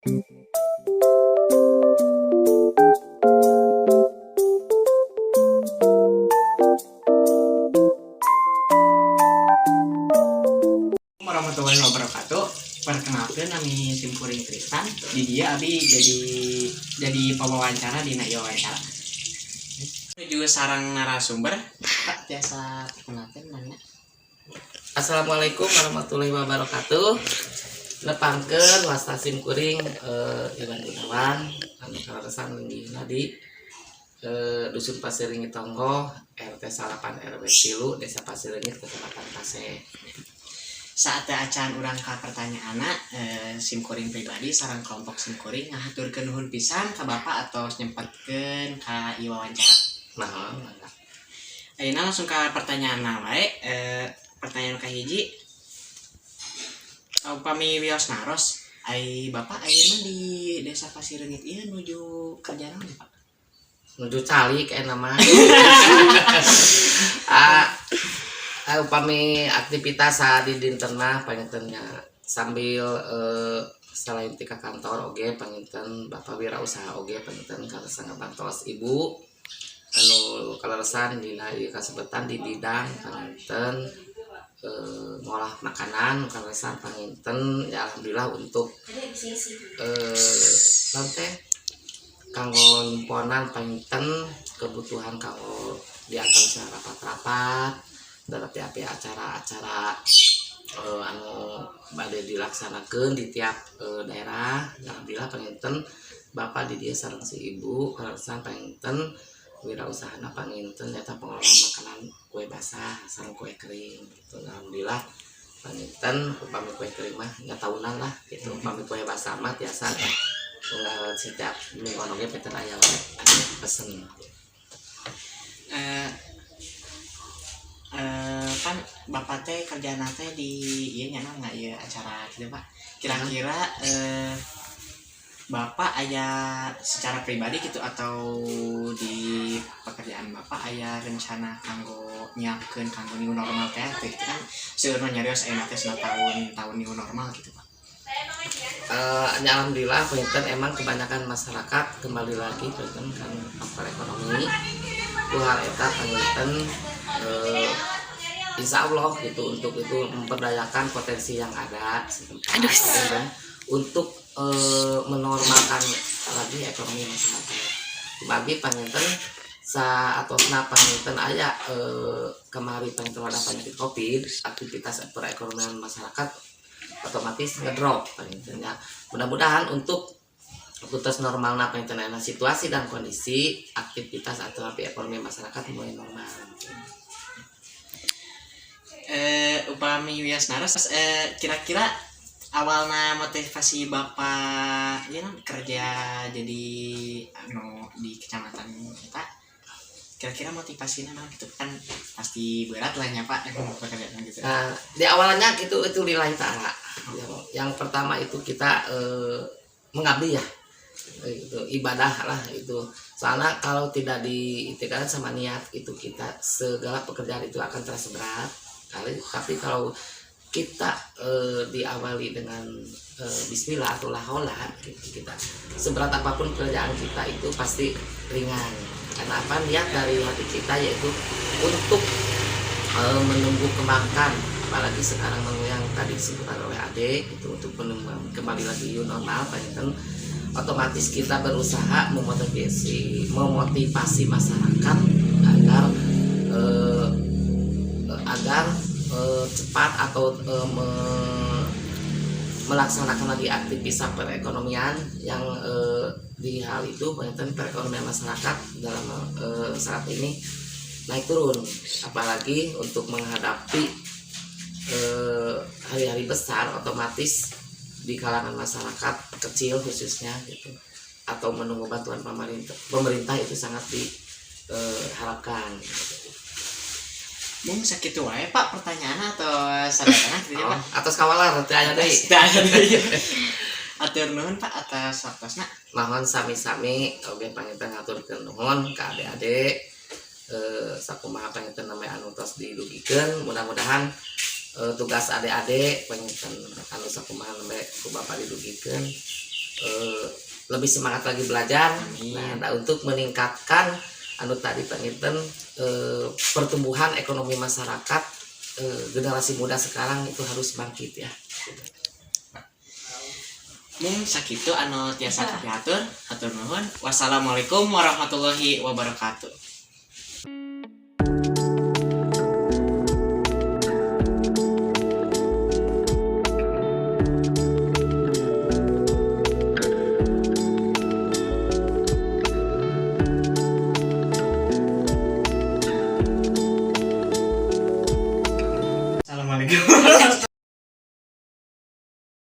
Warahmatullahi wabarakatuh. Perkenalkan, nami simkuring Tristan. Di dieu abi jadi pewawancara dina ieu wawancara. Menuju sareng narasumber, Pak, tiasa perkenalkan mana? Assalamualaikum warahmatullahi wabarakatuh. Nepangkeun, wasta simkuring Iwan Gunawan anu kaleresan linggihna di Dusun Pasir Tonggoh, RT 9 RW 3, Desa Pasir Reungit, Kecamatan Paseh. Sateuacan urang ka pertanyaanna, simkuring pribadi sareng kelompok simkuring ngahaturkeun nuhun pisan ka Bapak atos nyempetkeun ka ieu wawancara. Nah, mangga. Ayeuna langsung ka pertanyaan wae. Pertanyaan kahiji. Upami wios naros, ai Bapak ayeuna di Desa Pasir Reungit ieu nuju kerja naon, Pak? Nuju calik eta mah. Ah, ah, upami aktivitas saat di dinten mah panginten nya sambil selain tika kantor oge panginten Bapak wirausaha oge, panginten kaleresan ngabantos ibu anu kaleresan dina ieu kasebetan di bidang panginten ngolah makanan. Kaleresan panginten ya alhamdulillah untuk naon teh, kanggo nyimponan panginten kebutuhan kanggo di antara rapat-rapat dan api acara-acara anu bade dilaksanakeun di tiap daerah. Alhamdulillah panginten bapak di dieu sareng si ibu kaleresan panginten wirausahana panginten nyata pengolahan makanan kue basah sareng kue kering gitu. Alhamdulillah panginten upami kue kering mah nya tahunan lah gitu, upami kue basah mah tiasa unggal setiap minggu oge panginten aya wae anu pesen. Eh eh kan bapak teh kerjaan teh di iya nya nggak ya acara gitu, Pak. Kira-kira bapak aya secara pribadi gitu atau di pekerjaan bapak aya rencana kanggo nyiapkeun kanggo new normal teh teh gitu? Kan seueur nu nyarios ayeuna teh tahun tahun new normal gitu, Pak. Ya, alhamdulillah panginten emang kebanyakan masyarakat kembali lagi panginten kan faktor ekonomi ku hal eta panginten insya Allah gitu untuk itu memperdayakan potensi yang ada setempat dan untuk menormalkan lagi ekonomi masyarakat. Bagi panginten saatosna panginten aya kemari panginten ada penyakit Covid, aktivitas perekonomian masyarakat otomatis ngedrop panginten ya. Mudah-mudahan untuk putus normal panginten aya situasi dan kondisi aktivitas atau ekonomi masyarakat mulai normal. Upami wios naros, kira-kira awalnya motivasi bapak ya kerja jadi anu di kecamatan kita, kira-kira motivasinya naon gitu? Kan pasti berat lah ya, Pak, pekerjaan gitu. Nah, di awalnya gitu itu lillahi ta'ala. Yang pertama itu kita mengabdi ya. Itu ibadah lah itu. Soalnya kalau tidak diitikadkan sama niat itu, kita segala pekerjaan itu akan terasa berat. Kali, tapi kalau kita diawali dengan bismillah atau la haula gitu, kita seberat apapun pekerjaan kita itu pasti ringan. Karena apa? Niat dari hati kita yaitu untuk menumbuh kembangkan, apalagi sekarang yang tadi disebutkan oleh Ade itu untuk menumbuh kembali lagi new normal kan otomatis kita berusaha memotivasi memotivasi masyarakat agar cepat atau melaksanakan lagi aktivitas perekonomian yang di hal itu panginten perekonomian masyarakat dalam saat ini naik turun, apalagi untuk menghadapi hari-hari besar otomatis di kalangan masyarakat kecil khususnya gitu atau menunggu bantuan pemerintah pemerintah itu sangat diharapkan gitu. Mung sakitu wae, Pak, pertanyaan atau sadayana gitu ya, Oh, Pak. Atos kawalar teu aya deui. Teu aya deui. Hatur nuhun, Pak, atas waktosna. Mohon sami-sami oge panginten ngaturkeun nuhun ka adik-adik sakumaha panginten namanya anu tos didugikeun. Mudah-mudahan tugas adik-adik panginten anu sakumaha nembe ku bapak didugikeun. Lebih semangat lagi belajar. Amin. Nah, nah, untuk meningkatkan anu tadi panginten pertumbuhan ekonomi masyarakat, generasi muda sekarang itu harus bangkit ya. Mung sakitu anu tiasa kapihatur, hatur nuhun. Wassalamualaikum warahmatullahi wabarakatuh. Assalamualaikum.